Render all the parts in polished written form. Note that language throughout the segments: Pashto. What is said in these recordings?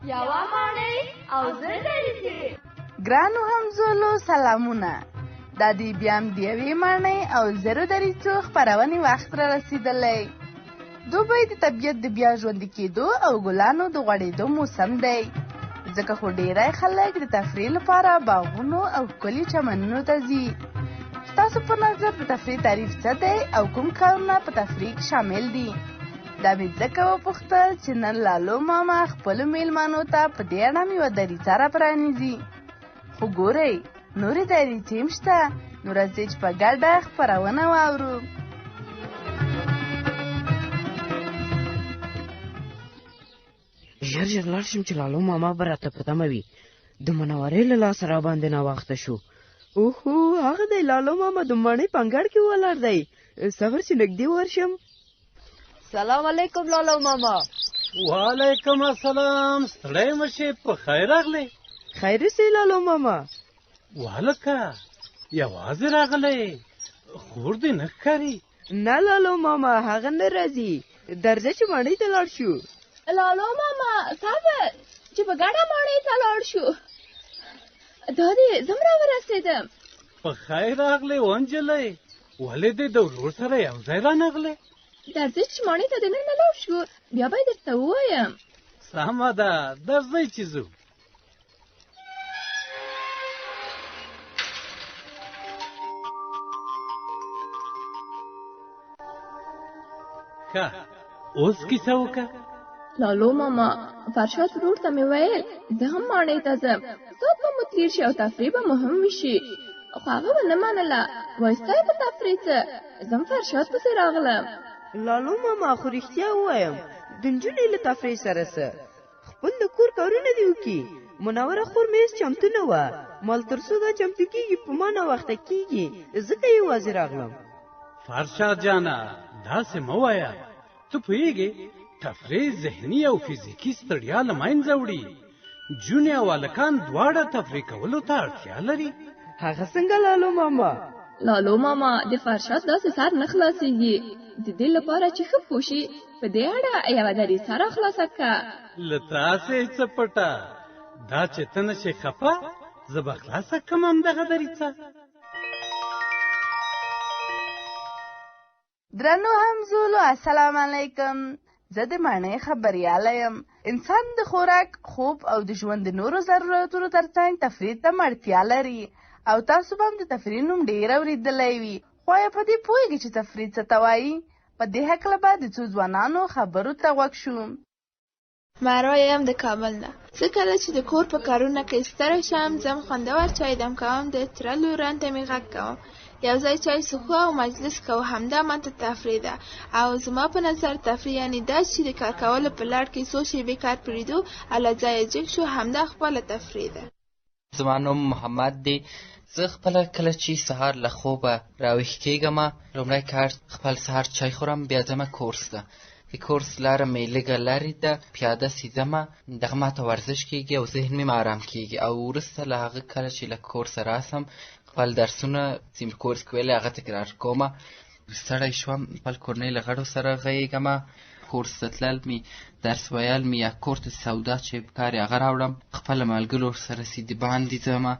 یوه ماڼۍ او 1000 دریڅې. ګرانو همزولو سلامونه. دا دی بیا هم د یوې ماڼۍ او 1000 دریڅو خپرونې وخت را رسېدلی. دوبی د طبیعت د بیا ژوندي کېدو او ګلانو د غوړېدو موسم دی، ځکه خو ډیری خلک د تفریح لپاره باغونو او ښکلي چمنونو ته ځي. ستاسو په نظر د تفریح تعریف څه دی او کوم کارونه په تفریح کې شامل دي؟ دا مې ځکه وپوښتل چې نن لالو ماما خپلو میلمانو ته په دې اړه یوه دریڅه را پرانیزي. خو ګورئ، نورې دریڅې هم شته، نو راځئ چې په ګډه خپرونه واورو. ژر ژر لاړ شم چې لالو ماما به راته په تمه وي. د منورې له لاسه راباندې ناوخته شو. اوهو، هغه دی لالو ماما د ماڼۍ په انګړ کې ولاړ دی. صبر چې نږدې ورشم. سلام علیکم لالو ماما. وعلیکم السلام، ستړی مه شې، په خیر راغلې؟ خیر اوسې لالو ماما. وهلکه، یوازې راغلی، خور دې نه ښکاري؟ نه لالو ماما، هغه نه راځي. درځه چې ماڼۍ ته لاړ شو. لالو ماما، صبر چې په ګډه ماڼۍ ته لاړ شو. دا دی زه هم راورسېدم. په خیر راغلې وه نجلۍ، ولې دې د ورور سره یو ځای رانغلې؟ درځئ چې ماڼۍ ته دننه لاړ شو، بیا به یې درته ووایم. سمه ده، درځئ چې ځو. ښه، اوس کیسه وکړه. لالو ماما، فرشاد ورور ته مې ویل زه هم ماڼۍ ته ځم، ساعت به مو تېر شي او تفریح به مو هم وشي، خو هغه ونه منله، وایي ستا یې په تفریح څه، زه هم فرشاد پسې راغلم. لالو ماما، خو رښتیا ووایم، د نجونې له تفریح سره څه؟ خپل د کور کارونه دې وکړي. منوره خور مې هېڅ چمتو نه وه، مال تر څو دا چمتو کېږي په ما ناوخته کېږي، ځکه یوازې راغلم. فرشاد جانه، داسې مه وایه. ته پوهېږې، تفریح ذهني او فزیکي ستړیا له منځه وړي. نجونې او هلکان دواړه تفریح کولو ته اړتیا لري. هغه څنګه لالو ماما؟ لالو ماما، د فرشاد داسې سر نه خلاصېږي. د دې لپاره چې ښه پوه شي، په دې اړه یوه دریڅه را خلاصه که. له تاسې یې څه پټه دا چې ته نه شې خفه، زه به خلاصه کړم همدغه دریڅه. درنو همزولو السلام علیکم. زه د ماڼۍ خبریاله یم. انسان د خوراک، خوب او د ژوند د نورو ضرورتونو ترڅنګ تفریح ته هم اړتیا لري، او تاسو به هم د تفریح نوم ډېر اورېدلی وي، خو ایا په دې پوهېږئ چې تفریح څه ته وایي؟ په دې هکله به د څو ځوانانو خبرو ته غوږ شو. مروه یم د کابل نه. زه کله چې د کور په کارونه کې ستړی شم، ځم خوندور چای دم کوم، د تره لورن ته مې غږ کوم، یو ځای چای څښو او مجلس کوو، همدا ماته تفریح ده. او زما په نظر تفریح یعنې دا چې د کار کولو په لړ کې څو شېبې کار پرېږدو او له ځایه جګ شو، همدا خپله تفریح ده. زما نوم محمد دی. زه خپله کله چې سهار له خوبه راویښ کېږم، لومړی کار خپل سهار چای خورم، بیا ځمه کورس ته. د کورس لاره مې لږه لرې ده، پیاده سي ځمه، دغه ماته ورزش کېږي او ذهن مې آرام کېږي. او وروسته له هغه کله چې له کورسه راسم، خپل درسونه چې مې کورس کې ویلي هغه تکرار کومه. ستړی شوم، خپل کورنۍ له غړو سره غږېږم. کورس ته تلل مې، درس ویل مې، یا کور ته سودا چې پکار هغه راوړم، خپله ملګرو سره سي د باندې ځمه،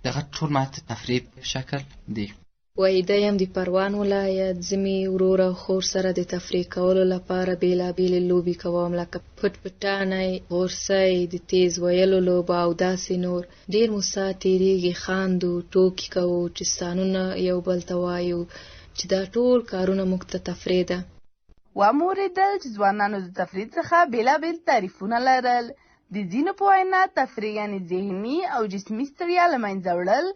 دغه ټول ماته تفریح په شکل دی. وحیده یم د پروان ولایت. زه مې ورور او خور سره د تفریح کولو لپاره بېلابېلې لوبې کوم، لکه پټ پټانی، غورسۍ، د تیز ویلو لوبه او داسې نور. ډېر مو ساعت تېرېږي، خاندو، ټوکې کوو، چستانونه یو بل ته وایو، چې دا ټول کارونه موږ ته تفریح ده. ومو اورېدل چې ځوانانو د تفریح څخه بېلابېل تعریفونه لرل. د ځینو په وینا تفریح یعنې ذهني او جسمي ستړیا له منځه وړل،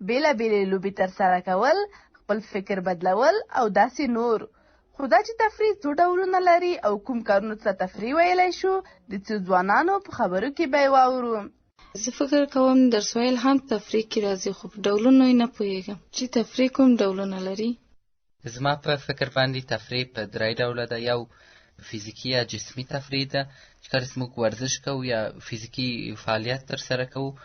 بېلابېلې لوبې ترسره کول، خپل فکر بدلول او داسې نور. خو دا چې تفریح څو ډولونه لري او کوم کارونو ته تفریح ویلی شو، د څو ځوانانو په خبرو کې به یې واورو. زه فکر کوم درس ویل هم تفریح کې راځي، خو په ډولونو یې نه پوهېږم چې تفریح کوم ډولونه لري. زما په فکر باندې تفریح په درې ډوله ده. یو فزیکي یا جسمي تفریح ده چې کله موږ ورزش کوو یا فزیکي فعالیت ترسره کوو،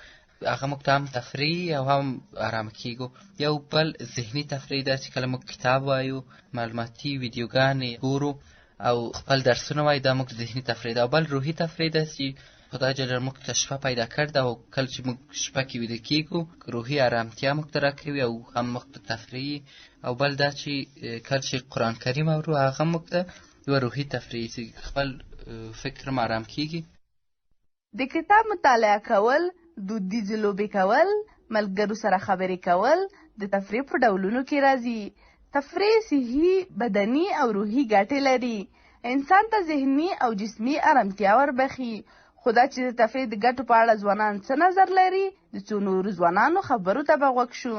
هغه موږ ته هم تفریح او هم آرام کیږو. یو بل ذهني تفریح ده چې کله موږ کتاب وایو، معلوماتي ویډیوګانې ګورو او خپل درسونه وایو، دا موږ ذهني تفریح ده. او بل روحي تفریح ده چې خدای جل موږ ته شپه پیدا کړې ده او کله چې موږ شپه کې ویده کیږو روحي ارامتیا موږ ته راکوي او هم موږ ته تفریح، او بل دا چې کله چې قرآن کریم اورو هغه موږ ته یوه روحي تفریح چې خپل فکر هم ارام کیږي. د کتاب مطالعه کول، دودیزې لوبې کول، ملګرو سره خبرې کول د تفریح په ډولونو کې راځي. تفریح صحي، بدني او روحي ګټې لري. انسان ته ذهني او جسمي ارامتیا وربخښي. خو دا چې د تفریح د ګټو په اړه ځوانان څه نظر لري، د څو نورو ځوانانو خبرو ته به غوږ شو.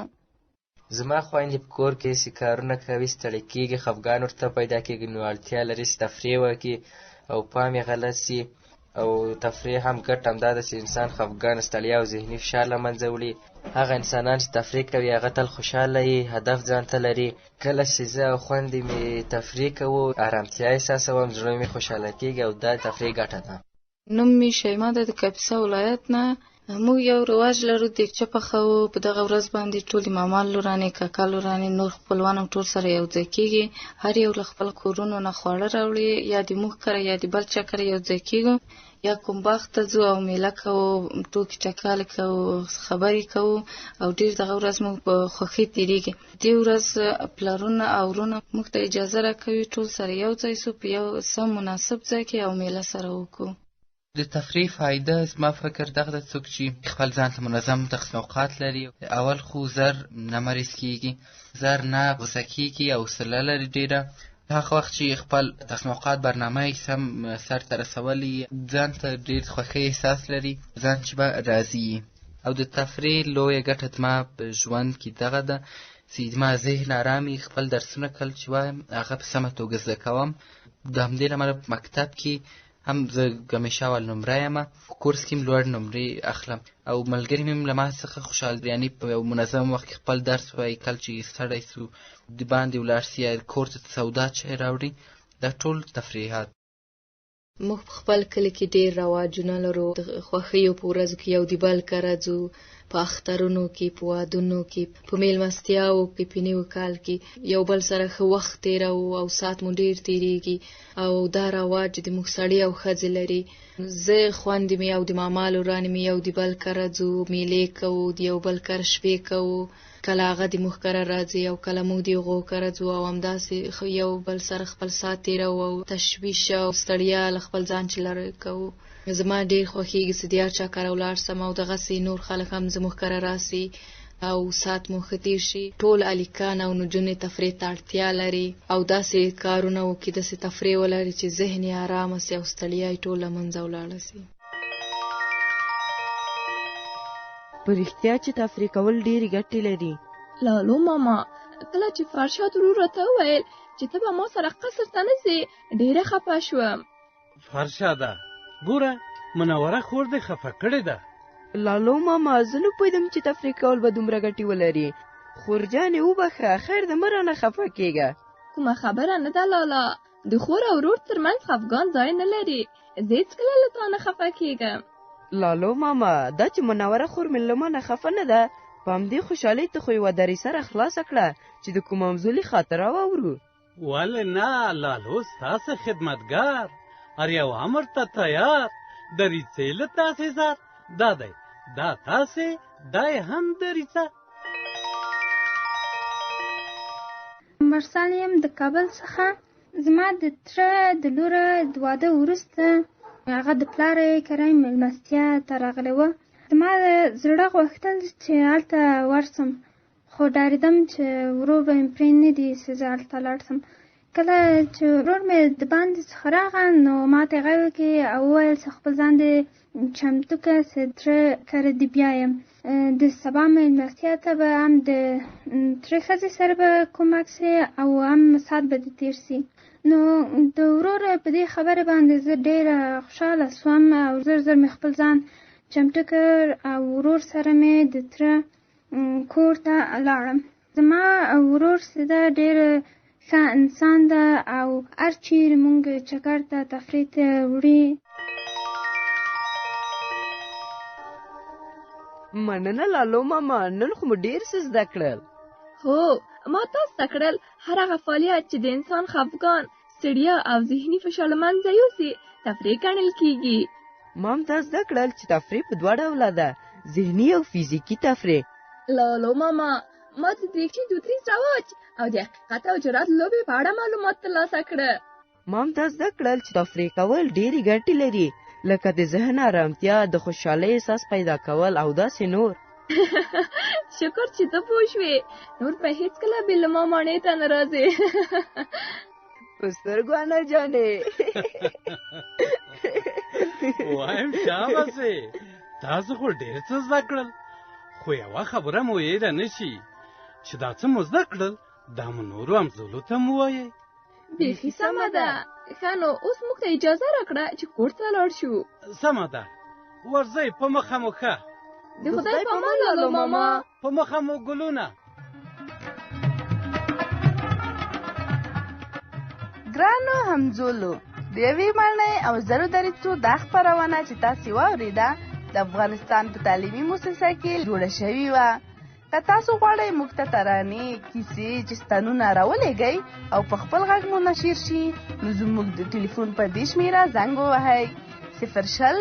زما خویندې په کور کې چې کارونه کوي ستړې کېږي، خفګان ورته پیدا کېږي، نو اړتیا لري چې تفریح وکړي او پام یې غلط شي. او تفریح هم ګټه همدا ده چې انسان خفګان، ستړیا او ذهني فشار له منځه وړي. هغه انسانان چې تفریح کوي هغه تل خوشحاله وي، هدف ځان ته لري. کله چې زه او خویندې مې تفریح کوو ارامتیا احساسوم، زړه مې خوشحاله کېږي او دا تفریح ګټه ده. نوم مې شیما ده، د کاپیسا ولایت نه. موږ یو رواج لرو، دیګچه پخوو. په دغه ورځ باندې ټول ماما لورانې، کاکا لورانې، نور خپلوان هم ټول سره یو ځای کېږي. هر یو له خپل کورونو نه خواړه راوړي، یا د موږ کره یا د بل چا کره یو ځای کېږو، یا کوم باغ ته ځو او میله کوو، ټوکې ټکالې کوو، خبرې کوو او ډېر دغه ورځ موږ په خوښۍ تېرېږي. دې ورځ پلرونه او وروڼه موږ ته اجازه راکوي ټول سره یو ځای سو په یو سم مناسب ځای کې او میله سره وکړو. د تفریح فایده زما فکر دغه ده، څوک چې خپل ځان ته منظم تقسیم اوقات لري، اول خو زر نه مریض کیږي، زر نه غوسه کیږي او حوصله لري ډېره. هغه وخت چې خپل تقسیم اوقات برنامه یې سم سر ته رسولي، ځان ته ډېر خوښۍ احساس لري، ځان چې به راضي وي. او د تفریح لویه ګټه زما په ژوند کې دغه ده چې زما ذهن ارام وي، خپل درسونه کله چې وایم هغه په سمه توګه زده کوم. د همدې له امله په مکتب کې هم زه همیشه اول نمره یم، په کورس کې هم لوړ نمرې اخلم او ملګري مې هم له ما څخه خوشحال دي. یعنې په یو منظم وخت کې خپل درس وایي، کله چې ستړی سو د باندې ولاړ سي یا کور ته سودا چای راوړي، دا ټول تفریحات. موږ په خپل کلي کې ډېر رواجونه لرو. د خوښیو په ورځو کې یو د بل کره ځو، په اخترونو کې، په وادونو کې، په میلمستیاو کې، په نوي کال کې یو بل سره ښه وخت تېروو او ساعت مو ډېر تېرېږي. او دا رواج د موږ سړي او ښځې لري. زه، خوندې مې او د ماما لورانې مې یو د بل کره ځو، میلې کوو، د یو بل کره شپې کوو. کله هغه د موږ کره راځي او کله موږ د هغو کره ځو او همداسې یو بل سره خپل ساعت تېروو او تشویش او ستړیا له خپل ځان چې لرې کوو. زما ډېر خوښېږي چې د هر چا کره ولاړ سم او دغسې نور خلک هم زموږ کره راسي او ساعت مو ښه تېر شي. ټول هلکان او نجونې تفریح ته اړتیا لري او داسې کارونه وکړي، داسې تفریح ولري چې ذهن یې ارامه سي او ستړیا یې ټول له منځه ولاړه سي. په رښتیا چې تفریح کول ډېرې ګټې لري. لالو ماما، کله چې فرشاد ورور راته وویل چې ته به ما سره قصر ته نه ځې، ډېره خفه شوم. فرشاده ګوره، منوره خور دې خفه کړې ده. لالو ماما، زه نه پوهېدم چې تفریح کول به دومره ګټې ولري. خورجانې وبخښه، خیر ده، مه رانه خفه کېږه. کومه خبره نه ده لالا، د خور او ورور ترمنځ خفګان ځای نه لري. زه هېڅکله له تا نه خفه کېږم. لالو ماما، دا چې منوره خور مې له ما نه خفه نه ده، په همدې خوشحالۍ ته خو یوه دریڅه را خلاصه کړه چې د کوم همزولي خاطره واورو. ولې نه لالو، ستاسې خدمتګار هر یو امر ته تیار، دریڅې له تاسې ځار. دا دی دا تاسې، دا یې هم دریڅه. مرسل یم د کابل څخه. زما د تره د لور د واده وروسته هغه د پلار کره میلمستیا ته راغلی وه. زما زړه غوښتل چې هلته ورسم، خو ډارېدم چې ورور به مې پرې نه دي چې زه هلته لاړ سم. کله چې ورور مې د باندې څخه راغی نو ما ته یې غږ وکړ او وویل چې خپل ځان دې چمتو کړه چې تره کره دې بیایم. د سبا میلمستیا ته به هم د تره ښځې سره به کومک سي او هم ساعت به دې تېر سي. نو د ورور په دې خبره باندې زه ډېره خوشحاله سوم او زر زر مې خپل ځان چمتو کړ او ورور سره مې د تره کور ته لاړم. زما ورور سیده ډېر ښه انسان ده او هر چیرې مونږ چکر ته تفریح ته وړي. مننه لالو ماما، نن خو مو ډېر څه زده کړل. هو، ما تاسو زده کړل هر هغه فعالیت چې د انسان خفګان، ستړیا او ذهني فشار له منځه یوسي تفریح ګڼل کیږي. ما هم دا زده کړل چې تفریح په دوه ډوله ده، ذهني او فزیکي تفریح. لالو ماما، ما د دریکچې دودیز رواج او د حقیقت او جرأت لوبې په اړه معلومات ترلاسه کړه. ما هم دا زده کړل چې تفریح کول ډېرې ګټې لري، لکه د ذهن ارامتیا، د خوشحالۍ احساس پیدا کول او داسې نور. شکر چې ته پوه شوې، نور به هېڅکله بې له ما ماڼۍ ته نه راځې. په سترګو انا جانې. وایم شاباسې، تاسو خو ډېر څه زده کړل، خو یوه خبره مو هېره نه شي چې دا څه مو زده کړل دا مو نورو همزولو ته هم ووایئ. بیخي سمه ده. ښه نو اوس موږ ته اجازه راکړه چې کور ته لاړ شو. سمه ده، ورځئ په مخه مو ښه. د خدای په امان لالو ماما. په مخه مو ګلونه. ګرانو همزولو، د یوې ماڼۍ او زرو دریڅو دا خپرونه چې تاسې واورېده د افغانستان په تعلیمي موسسه کې جوړه شوې وه. که تاسو غواړئ موږ ته ترانې، کیسې، چستانونه راولېږئ او په خپل غږ مو نشر شي، نو زموږ د ټلیفون په دې شمېره زنګ ووهئ: 020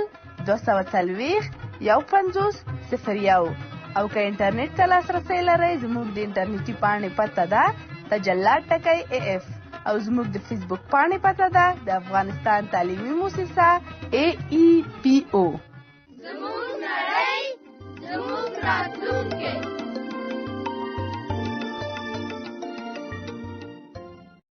240 51 01. او که انټرنیټ ته لاسرسی لرئ، زموږ د انټرنیټي پاڼې پته ده تجلا ټکی ای اف، او زموږ د فیسبوک پاڼې پته ده د افغانستان تعلیمي موسسه ای ای پی او.